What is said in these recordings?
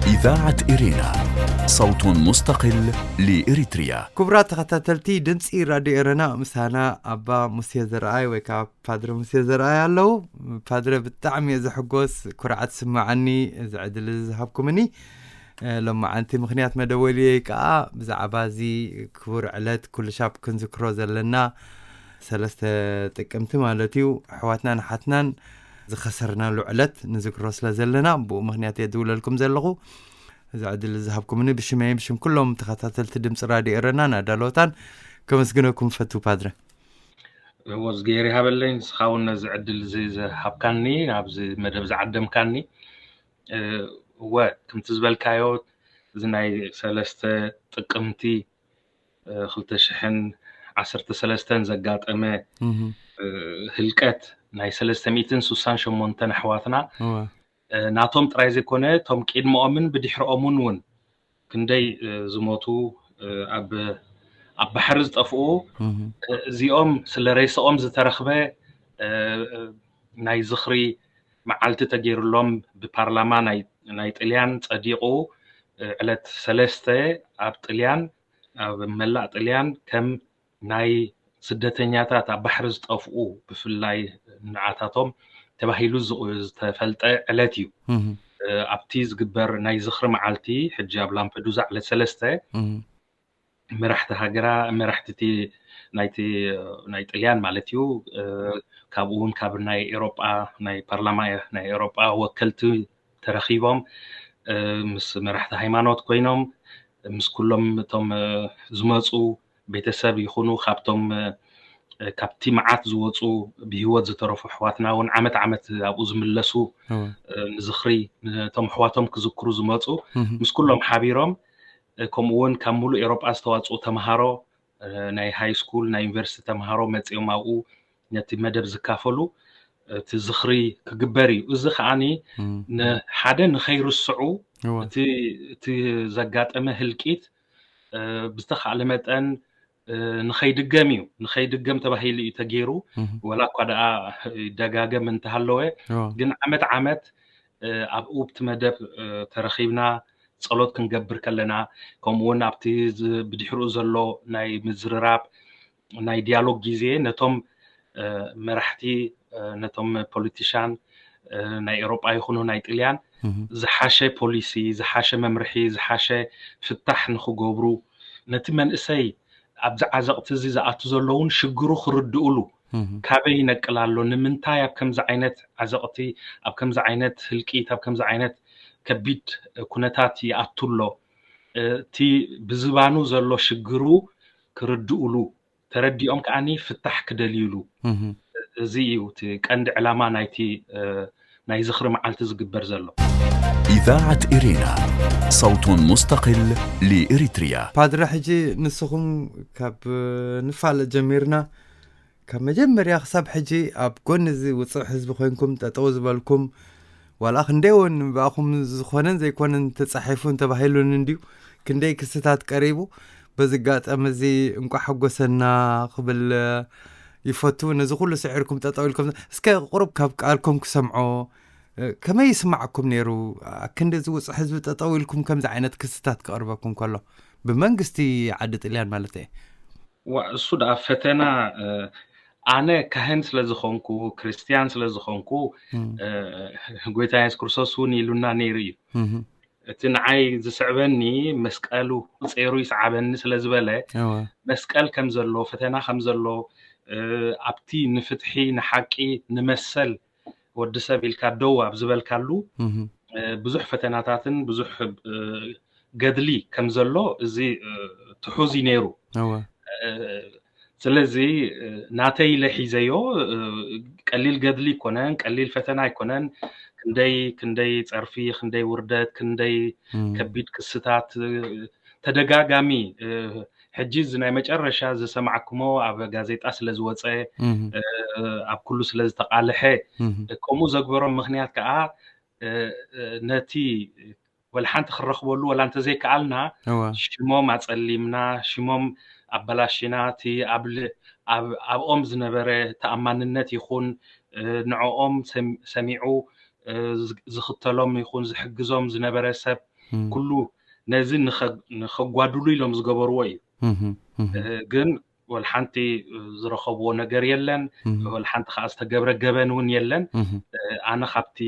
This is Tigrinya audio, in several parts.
إذاعة إرينا، صوت مستقل لإريتريا. ክቡራት ተኸታተልቲ ድምፂ ራድዮ ኤረና፣ ምሳና ኣባ ሙሴ ዘርኣይ ወይ ከዓ ፓድረ ሙሴ ዘርኣይ ኣለዉ። ፓድረ፣ ብጣዕሚ እየ ዝሕጎስ፣ ኩርዓት ስምዓኒ እዚ ዕድል እዚ ዝሃብኩምኒ። እ፣ ሎማዓንቲ ምኽንያት መደወልየይ ከዓ ብዛዕባ እዚ ክቡር ዕለት ኩሉ ሻብ ክንዝክሮ ዘለና ሰለስተ ጥቅምቲ ማለት እዩ፣ ኣሕዋትናን ኣሓትናን ዝኸሰርናሉ ዕለት ንዝክሮ ስለ ዘለና፣ ብኡ ምኽንያት እየ ዝውለልኩም ዘለኹ። እዚ ዕድል ዝሃብኩምኒ ብሽመይን ብሽም ኩሎም ተኸታተልቲ ድምፂ ራድዮ ኤረናን ኣዳለወታን ከመስግነኩም ፈቱ ፓድረ። እወ፣ እዝግሄር ይሃበለይ። ንስኻ እውን ነዚ ዕድል እዚ ዝሃብካኒ፣ ናብዚ መደብ ዝዓደምካኒ። እ፣ እወ፣ ከምቲ ዝበልካዮ፣ እዚ ናይ ሰለስተ ጥቅምቲ፣ እ፣ ክልተ ሽሕን ዓሰርተ ሰለስተን ዘጋጠመ፣ እህ። እ፣ ህልቀት ናይ ሰለስተ ሚእትን ስሳን ሸሞንተን ኣሕዋትና፣ እወ። እ፣ ናቶም ጥራይ ዘይኮነ፣ እቶም ቅድመኦምን ብድሕረኦምን እውን ክንደይ፣ እ፣ ዝሞቱ፣ እ፣ ኣብ፣ ኣብ ባሕሪ ዝጠፍኡ፣ እህ። እ፣ እዚኦም ስለ ሬስኦም ዝተረኽበ፣ እ፣ እ፣ ናይ ዝኽሪ መዓልቲ ተገይሩሎም ብፓርላማ ናይ፣ ናይ ጥልያን ጸዲቑ፣ እ፣ ዕለት ሰለስተ ኣብ ጥልያን፣ ኣብ መላእ ጥልያን ከም ናይ ስደተኛታት ኣብ ባሕሪ ዝጠፍኡ፣ ብፍላይ ንዓታቶም ተባሂሉ ዝቑ-፣ ዝተፈልጠ ዕለት እዩ። እህ። እ፣ ኣብቲ ዝግበር ናይ ዝኽሪ መዓልቲ፣ ሕጂ ኣብ ላምፐዱዛ ዕለት ሰለስተ፣ እህ። መራሕቲ ሃገራ፣ መራሕቲ እቲ ናይቲ፣ ናይ ጥልያን ማለት እዩ፣ እ፣ ካብኡ እውን ካብ ናይ ኤሮጳ፣ ናይ ፓርላማ ናይ ኤሮጳ ወከልቲ ተረኺቦም፣ እ፣ ምስ መራሕቲ ሃይማኖት ኮይኖም፣ ምስ ኩሎም እቶም፣ እ፣ ዝመጹ ቤተሰብ ይኹኑ፣ ካብቶም፣ እ፣ ካብቲ መዓት ዝወጹ፣ ብህይወት ዝተረፉ ኣሕዋትና እውን ዓመት ዓመት ኣብኡ ዝምለሱ፣ እወ። እ፣ ንዝኽሪ፣ ነቶም ኣሕዋቶም ክዝክሩ ዝመጹ፣ እህ። ምስ ኩሎም ሓቢሮም፣ እ፣ ከምኡ እውን ካብ ሙሉእ ኤሮጳ ዝተዋጽኡ ተምሃሮ፣ እ፣ ናይ ሃይ ስኩል፣ ናይ ዩኒቨርሲቲ ተምሃሮ መጺኦም ኣብኡ ነቲ መደብ ዝካፈሉ፣ እቲ ዝኽሪ ክግበር እዩ። እዚ ከኣኒ እም። ንሓደ ንኸይርስዑ እወ። እቲ፣ እቲ ዘጋጠመ ህልቂት፣ እ፣ ብዝተኻእለ መጠን፣ እ፣ ንኸይድገም እዩ። ንኸይድገም ተባሂሉ እዩ ተገይሩ። እህ። ወላ እኳ ደኣ ይደጋገም እንተሃለወ፣ እወ። ግን ዓመት ዓመት፣ እ፣ ኣብኡ ኣብቲ መደብ፣ እ፣ ተረኺብና ጸሎት ክንገብር ከለና፣ ከምኡ እውን ኣብቲ ዝ-፣ ብድሕሪኡ ዘሎ ናይ ምዝርራብ፣ ናይ ዲያሎግ ግዜ ነቶም፣ እ፣ መራሕቲ፣ እ፣ ነቶም ፖለቲሻን፣ እ፣ ናይ ኤሮጳ ይኹኑ ናይ ጥልያን እህ። ዝሓሸ ፖሊሲ፣ ዝሓሸ መምርሒ፣ ዝሓሸ ፍታሕ ንኽገብሩ፣ ነቲ መንእሰይ ኣብዚ ዓዘቕቲ እዚ ዝኣቱ ዘሎ እውን ሽግሩ ክርድኡሉ፣ እህ። ካበይ ይነቅል ኣሎ፣ ንምንታይ ኣብ ከምዚ ዓይነት ዓዘቕቲ፣ ኣብ ከምዚ ዓይነት ህልቂት፣ ኣብ ከምዚ ዓይነት ከቢድ ኩነታት ይኣቱ ኣሎ፣ እቲ ብዝባኑ ዘሎ ሽግሩ ክርድኡሉ፣ ተረዲኦም ከኣኒ ፍታሕ ክደልዩሉ። እህ። እዚ እዩ እቲ ቀንዲ ዕላማ ናይቲ፣ እ፣ ናይ ዝኽሪ መዓልቲ ዝግበር ዘሎ። إذاعة إرينا، صوت مستقل لإريتريا. ፓድረ፣ ሕጂ ንስኹም ካብ ንፋለጥ ጀሚርና፣ ካብ መጀመርያ ክሳብ ሕጂ ኣብ ጎኒ እዚ ውጹዕ ህዝቢ ኮይንኩም ጠጠው ዝበልኩም፣ ዋላ ክንደይ እውን ብኣኹም ዝኾነን ዘይኮነን ተጻሒፉን ተባሂሉን እንድዩ፣ ክንደይ ክስታት ቀሪቡ፣ በዚ ኣጋጣሚ እዚ እንቋዕ ሓጎሰና ክብል ይፈቱ። ነዚ ኩሉ ስዒርኩም ጠጠው ኢልኩም፣ እስከ ቁሩብ ካብ ቃልኩም ክሰምዖ፣ እ፣ ከመይ ይስማዓኩም ነይሩ? ኣብ ክንዲ እዚ ውጹዕ ህዝቢ ጠጠው ኢልኩም ከምዚ ዓይነት ክስታት ክቐርበኩም ከሎ፣ ብመንግስቲ ዓዲ ጥልያን ማለት እየ። ዋ፣ እሱ ደኣ ፈተና፣ እ፣ ኣነ ካህን ስለ ዝኾንኩ፣ ክርስትያን ስለ ዝኾንኩ፣ እም። እ፣ ጎይታ የሱስ ክርስቶስ እውን ኢሉና ነይሩ እዩ። እህ። እቲ ንዓይ ዝስዕበኒ መስቀሉ ጼሩ ይስዓበኒ ስለ ዝበለ፣ እወ። መስቀል ከም ዘሎ፣ ፈተና ከም ዘሎ፣ እ፣ ኣብቲ ንፍትሒ፣ ንሓቂ፣ ንመሰል ወዲ ሰብ ኢልካ ደው ኣብ ዝበልካሉ፣ እህ። እ፣ ብዙሕ ፈተናታትን ብዙሕ፣ እ፣ ገድሊ ከም ዘሎ እዚ፣ እ፣ ትሑዝ እዩ ነይሩ። እወ። እ፣ ስለዚ፣ እ፣ ናተይ ኢለ ሒዘዮ፣ እ፣ ቀሊል ገድሊ ኣይኮነን፣ ቀሊል ፈተና ኣይኮነን። ክንደይ፣ ክንደይ ጸርፊ፣ ክንደይ ውርደት፣ ክንደይ እም። ከቢድ ክስታት፣ እ፣ ተደጋጋሚ፣ እ፣ ሕጂ እዚ ናይ መጨረሻ ዝሰማዕኩሞ ኣብ ጋዜጣ ስለ ዝወጸ፣ እም። እ፣ ኣብ ኩሉ ስለ ዝተቓልሐ፣ እም። ከምኡ ዘግበሮም ምኽንያት ከኣ፣ እ፣ እ፣ ነቲ ወላ ሓንቲ ክረኽበሉ ወላ እንተዘይከኣልና፣ እወ። ሽሞም ኣጸሊምና፣ ሽሞም ኣበላሽና፣ እቲ ኣብ ል-፣ ኣብ፣ ኣብኦም ዝነበረ ተኣማንነት ይኹን፣ እ፣ ንዕኦም ሰም-፣ ሰሚዑ፣ እ፣ ዝ-፣ ዝኽተሎም ይኹን ዝሕግዞም ዝነበረ ሰብ፣ ኩሉ ነዚ ንኸጓድሉ ኢሎም ዝገበርዎ እዩ። ግን ወላ ሓንቲ ዝረኸብዎ ነገር የለን። ወላ ሓንቲ ከዓ ዝተገብረ ገበን እውን የለን። ኣነ ካብቲ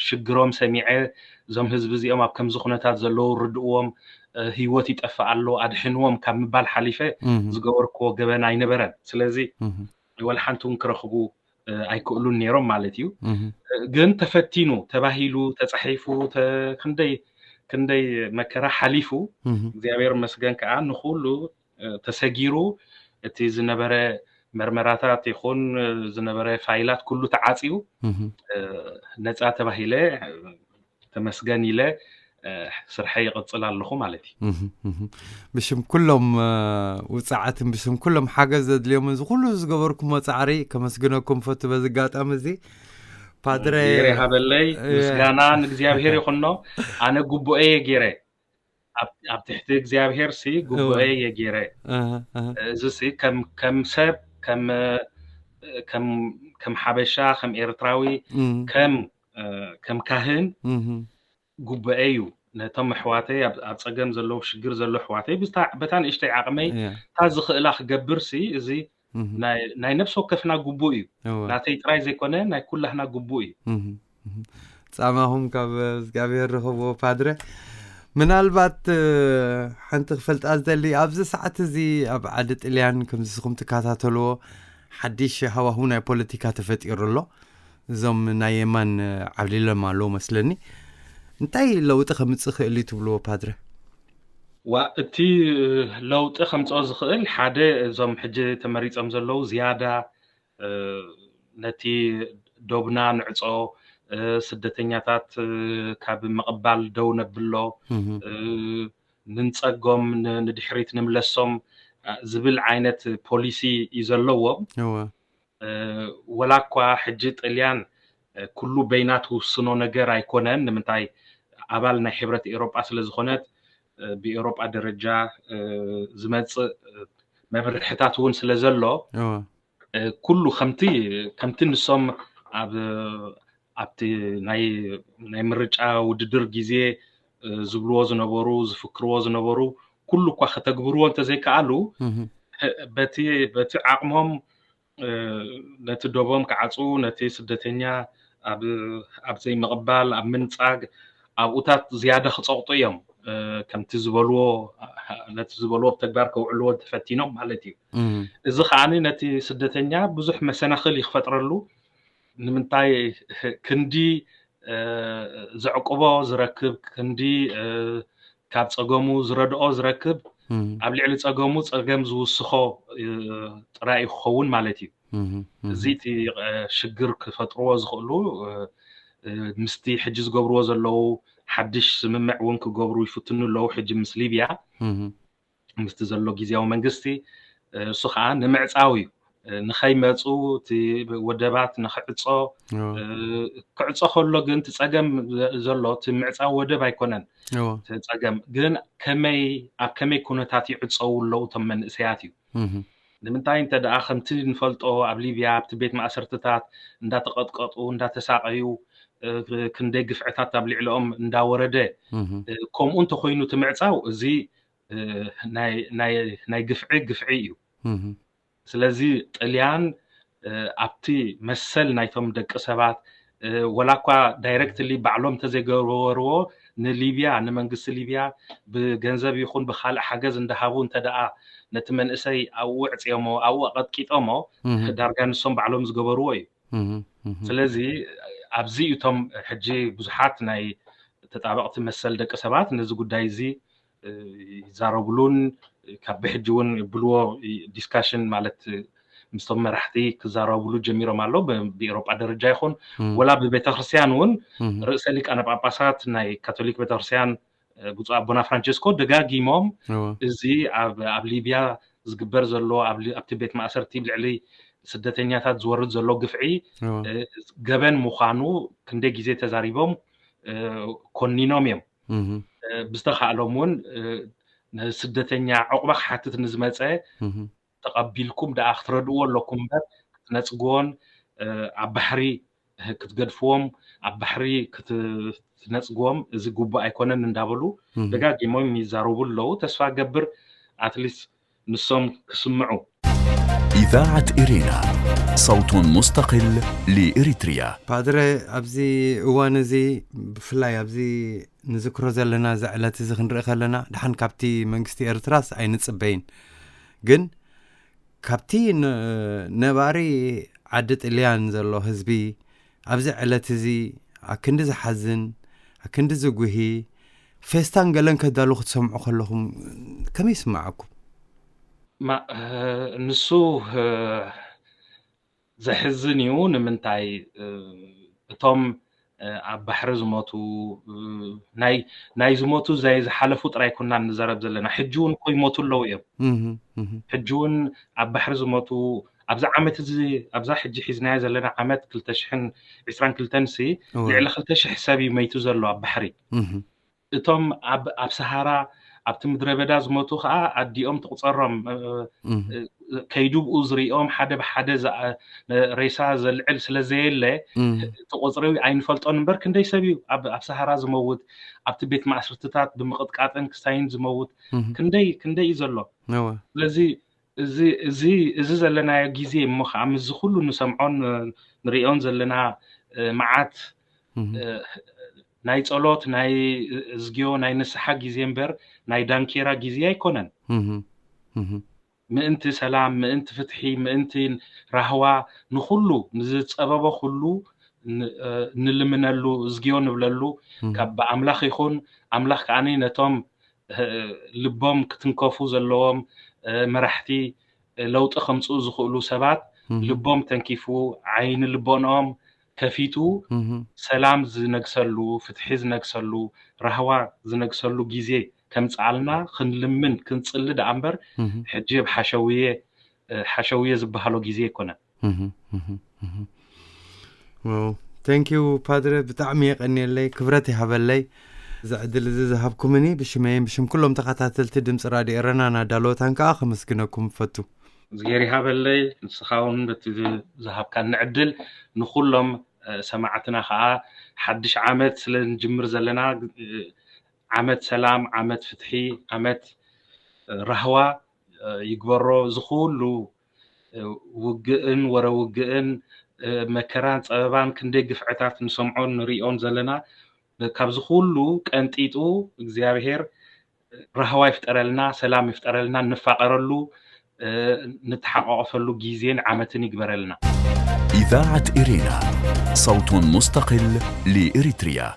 ሽግሮም ሰሚዐ፣ እዞም ህዝቢ እዚኦም ኣብ ከምዚ ኩነታት ዘለዉ ርድእዎም፣ ህይወት ይጠፍእ ኣሎ ኣድሕንዎም ካብ ምባል ሓሊፈ ዝገበርክዎ ገበን ኣይነበረን። ስለዚ ወላ ሓንቲ እውን ክረኽቡ ኣይክእሉን ነይሮም ማለት እዩ። ግን ተፈቲኑ ተባሂሉ ተፃሒፉ ክንደይ ክንደይ መከራ ሓሊፉ፣ እግዚኣብሔር መስገን ከዓ ንኩሉ ተሰጊሩ፣ እቲ ዝነበረ መርመራታት ይኹን ዝነበረ ፋይላት ኩሉ ተዓፅዩ ነፃ ተባሂለ ተመስገን ኢለ ስርሐ ይቕፅል ኣለኹ ማለት እዩ። ብሽም ኩሎም ውፃዓትን ብሽም ኩሎም ሓገዝ ዘድልዮምን ዝኩሉ ዝገበርኩሞ ፃዕሪ ከመስግነኩም ፈቱ። በዚ ኣጋጣሚ እዚ ፓድረ ሃበለይ ምስጋና ንእግዚኣብሔር ይኹኖ። ኣነ ጉቡኤ ገይረ ኣብ ትሕቲ እግዚኣብሔር ሲ ጉቡኤ የገይረ። እዚ ሲ ከም ሰብ ከም ሓበሻ ከም ኤርትራዊ ከም ከም ካህን ጉቡኤ እዩ። ነቶም ኣሕዋተይ ኣብ ፀገም ዘለዉ ሽግር ዘሎ ኣሕዋተይ በታ ንእሽተይ ዓቕመይ እታ ዝኽእላ ክገብር ሲ እዚ ናይ ነብሲ ወከፍና ጉቡእ እዩ። ናተይ ጥራይ ዘይኮነ ናይ ኩላህና ጉቡእ እዩ። ጻማኹም ካብ እግዚኣብሔር ርኸብዎ ፓድረ። ምናልባት ሓንቲ ክፈልጣ ዝደሊ ኣብዚ ሰዓት እዚ ኣብ ዓዲ ጥልያን ከምዚ ንስኹም ትከታተልዎ ሓድሽ ሃዋሁ ናይ ፖለቲካ ተፈጢሩ ኣሎ። እዞም ናይ የማን ዓብሊሎም ኣለዉ መስለኒ። እንታይ ለውጢ ከምጽእ ክእል እዩ ትብልዎ ፓድረ? ዋ እቲ ለውጢ ከምጽኦ ዝኽእል ሓደ እዞም ሕጂ ተመሪጾም ዘለዉ ዝያዳ ነቲ ዶብና ንዕጾ ስደተኛታት ካብ ምቕባል ደው ነብሎ ንንጸጎም ንድሕሪት ንምለሶም ዝብል ዓይነት ፖሊሲ እዩ ዘለዎም። ወላ እኳ ሕጂ ጥልያን ኩሉ በይና ትውስኖ ነገር ኣይኮነን። ንምንታይ ኣባል ናይ ሕብረት ኤሮጳ ስለ ዝኾነት ብኤሮጳ ደረጃ ዝመጽእ መምርሕታት እውን ስለ ዘሎ ኩሉ ከምቲ ከምቲ ንሶም ኣብ ኣብቲ ናይ ናይ ምርጫ ውድድር ግዜ ዝብልዎ ዝነበሩ ዝፍክርዎ ዝነበሩ ኩሉ እኳ ከተግብርዎ እንተዘይከኣሉ በቲ በቲ ዓቕሞም ነቲ ዶቦም ክዓፁ ነቲ ስደተኛ ኣብ ዘይምቕባል ኣብ ምንፃግ ኣብኡታት ዝያዳ ክፀቕጡ እዮም። ከምቲ ዝበልዎ ነቲ ዝበልዎ ብተግባር ከውዕልዎ ተፈቲኖም ማለት እዩ። እዚ ከዓ ነቲ ስደተኛ ብዙሕ መሰናኽል እዩ ክፈጥረሉ። ንምንታይ ክንዲ ዘዕቁቦ ዝረክብ ክንዲ ካብ ፀገሙ ዝረድኦ ዝረክብ ኣብ ልዕሊ ፀገሙ ፀገም ዝውስኾ ጥራይ እዩ ክኸውን ማለት እዩ። እዚ እቲ ሽግር ክፈጥርዎ ዝኽእሉ ምስቲ ሕጂ ዝገብርዎ ዘለዉ ሓድሽ ስምምዕ እውን ክገብሩ ይፍትኑ ኣለዉ። ሕጂ ምስ ሊብያ ምስቲ ዘሎ ግዜያዊ መንግስቲ እሱ ከዓ ንምዕፃው እዩ። ንኸይመፁ እቲ ወደባት ንክዕፆ ክዕፆ ከሎ ግን እቲ ፀገም ዘሎ እቲ ምዕፃው ወደብ ኣይኮነን። እቲ ፀገም ግን ከመይ ኣብ ከመይ ኩነታት ይዕፀው ኣለዉ እቶም መንእሰያት እዩ። ንምንታይ እንተ ደኣ ከምቲ ንፈልጦ ኣብ ሊብያ ኣብቲ ቤት ማእሰርትታት እንዳተቐጥቀጡ እንዳተሳቐዩ ክንደይ ግፍዕታት ኣብ ልዕሊኦም እንዳወረደ ከምኡ እንተኮይኑ እቲ ምዕፃው እዚ ናይ ግፍዒ ግፍዒ እዩ። ስለዚ ጥልያን ኣብቲ መሰል ናይቶም ደቂ ሰባት ወላ እኳ ዳይረክትሊ ባዕሎም እንተዘይገበርዎ ንሊብያ ንመንግስቲ ሊብያ ብገንዘብ ይኹን ብካልእ ሓገዝ እንዳሃቡ እንተ ደኣ ነቲ መንእሰይ ኣብኡ ኣዕፅዮሞ ኣብኡ ኣቐጥቂጦሞ ዳርጋ ንሶም ባዕሎም ዝገበርዎ እዩ። ስለዚ ኣብዚ እቶም ሕጂ ብዙሓት ናይ ተጣበቕቲ መሰል ደቂ ሰባት ነዚ ጉዳይ እዚ ይዛረብሉን ካብ ብሕጂ እውን ብልዎ ዲስካሽን ማለት ምስቶም መራሕቲ ክዛረብሉ ጀሚሮም ኣለዉ። ብኤሮጳ ደረጃ ይኹን ወላ ብቤተክርስትያን እውን ርእሰ ሊቃነ ጳጳሳት ናይ ካቶሊክ ቤተክርስትያን ብፁዕ ኣቦና ፍራንቸስኮ ደጋጊሞም እዚ ኣብ ሊብያ ዝግበር ዘሎ ኣብቲ ቤት ማእሰርቲ ልዕሊ ስደተኛታት ዝወርድ ዘሎ ግፍዒ ገበን ምዃኑ ክንደይ ግዜ ተዛሪቦም ኮኒኖም እዮም። ብዝተኻእሎም እውን ንስደተኛ ዕቑባ ክሓትት ንዝመፀ ተቐቢልኩም ደኣ ክትረድእዎ ኣለኩም እምበር ክትነፅግዎን ኣብ ባሕሪ ክትገድፍዎም፣ ኣብ ባሕሪ ክትነጽግዎም እዚ ግቡእ ኣይኮነን እንዳበሉ ደጋጊሞም ይዛረቡ ኣለዉ። ተስፋ ገብር ኣትሊስት ንሶም ክስምዑ። إذاعة إرينا، صوت مستقل لإريتريا. ፓድረ፣ ኣብዚ እዋን እዚ ብፍላይ ኣብዚ ንዝክሮ ዘለና እዚ ዕለት እዚ ክንርኢ ከለና፣ ደሓን ካብቲ መንግስቲ ኤርትራስ ኣይንጽበይን፣ ግን ካብቲ ን- ነባሪ ዓዲ ጥልያን ዘሎ ህዝቢ ኣብዚ ዕለት እዚ ኣክንዲ ዝሓዝን ኣክንዲ ዝጉሂ ፌስታን ገለን ከዳሉ ክትሰምዑ ከለኹም ከመይ ይስምዓኩም? ማ እ፣ ንሱ እ፣ ዘሕዝን እዩ። ንምንታይ እ፣ እቶም እ፣ ኣብ ባሕሪ ዝሞቱ እ፣ ናይ ናይ ዝሞቱ ዘይ ዝሓለፉ ጥራይ ኩና ንዘረብ ዘለና፣ ሕጂ እውን እኮ ይሞቱ ኣለዉ እዮም። እህ፣ እህ፣ ሕጂ እውን ኣብ ባሕሪ ዝሞቱ ኣብዚ ዓመት እዚ ኣብዛ ሕጂ ሒዝናዮ ዘለና ዓመት ክልተ ሽሕን ዕስራን ክልተን ሲ እወ። ልዕሊ ክልተ ሽሕ ሰብ እዩ መይቱ ዘሎ ኣብ ባሕሪ። እህ፣ እቶም ኣብ ኣብ ሰሃራ ኣብቲ ምድረ በዳ ዝሞቱ ከዓ ኣዲኦም ትቁፀሮም እ፣ እህ፣ እ፣ ከይዱ ብኡ ዝሪኦም ሓደ ብሓደ ዝኣ- ሬሳ ዘልዕል ስለ ዘየለ እህ፣ እቲ ቁፅሪ ኣይንፈልጦን እምበር ክንደይ ሰብ እዩ ኣብ ኣብ ሰሃራ ዝመውት፣ ኣብቲ ቤት ማእስርትታት ብምቕጥቃጥን ክስታይን ዝመውት እህ፣ ክንደይ ክንደይ እዩ ዘሎ። እወ። ስለዚ እዚ እዚ እዚ ዘለናዮ ግዜ እሞ ከዓ ምስዚ ኩሉ ንሰምዖን እ፣ ንሪኦን ዘለና እ፣ መዓት እህ፣ እ፣ ናይ ጸሎት ናይ እዝግዮ ናይ ንስሓ ግዜ እምበር ናይ ዳንኬራ ግዜ ኣይኮነን። እህ፣ እህ፣ ምእንቲ ሰላም፣ ምእንቲ ፍትሒ፣ ምእንቲ ራህዋ፣ ንኹሉ ንዝጸበቦ ኩሉ ን- እ፣ ንልምነሉ፣ እዝግዮ ንብለሉ። እህ፣ ካብ ብኣምላኽ ይኹን፣ ኣምላኽ ከዓኒ ነቶም እ፣ ልቦም ክትንከፉ ዘለዎም እ፣ መራሕቲ እ፣ ለውጢ ከምጽኡ ዝኽእሉ ሰባት እህ፣ ልቦም ተንኪፉ፣ ዓይኒ ልቦንኦም ከፊቱ፣ እህ፣ ሰላም ዝነግሰሉ፣ ፍትሒ ዝነግሰሉ፣ ራህዋ ዝነግሰሉ ግዜ ከምጽኣልና ክንልምን ክንጽሊ ደኣ እምበር እህ፣ ሕጂ ኣብ ሓሸውየ እ፣ ሓሸውየ ዝበሃሎ ግዜ ኣይኮነን። እህ፣ እህ፣ እህ። ዋው፣ thank you ፓድረ፣ ብጣዕሚ የቀንየለይ፣ ክብረት ይሃበለይ። እዚ ዕድል እዚ ዝሃብኩምኒ ብሽመይን ብሽም ኩሎም ተኸታተልቲ ድምፂ ራድዮ ኤረና ናዳለወታን ከዓ ከመስግነኩም እፈቱ። እዝጌር ይሃበለይ። ንስኻ እውን በቲ ዝ- ዝሃብካኒ ዕድል ንኹሎም እ፣ ሰማዕትና ከዓ ሓድሽ ዓመት ስለ ንጅምር ዘለና እ፣ ዓመት ሰላም፣ ዓመት ፍትሒ፣ ዓመት እ፣ ራህዋ እ፣ ይግበሮ። እዚ ኩሉ እ፣ ውግእን ወረ ውግእን እ፣ መከራን ፀበባን ክንደይ ግፍዕታት ንሰምዖን ንሪኦን ዘለና ካብዚ ኩሉ ቀንጢጡ እግዚኣብሔር ራህዋ ይፍጠረልና፣ ሰላም ይፍጠረልና፣ ንፋቀረሉ እ፣ ንተሓቋቆፈሉ ግዜን ዓመትን ይግበረልና። إذاعة إرينا، صوت مستقل لإريتريا.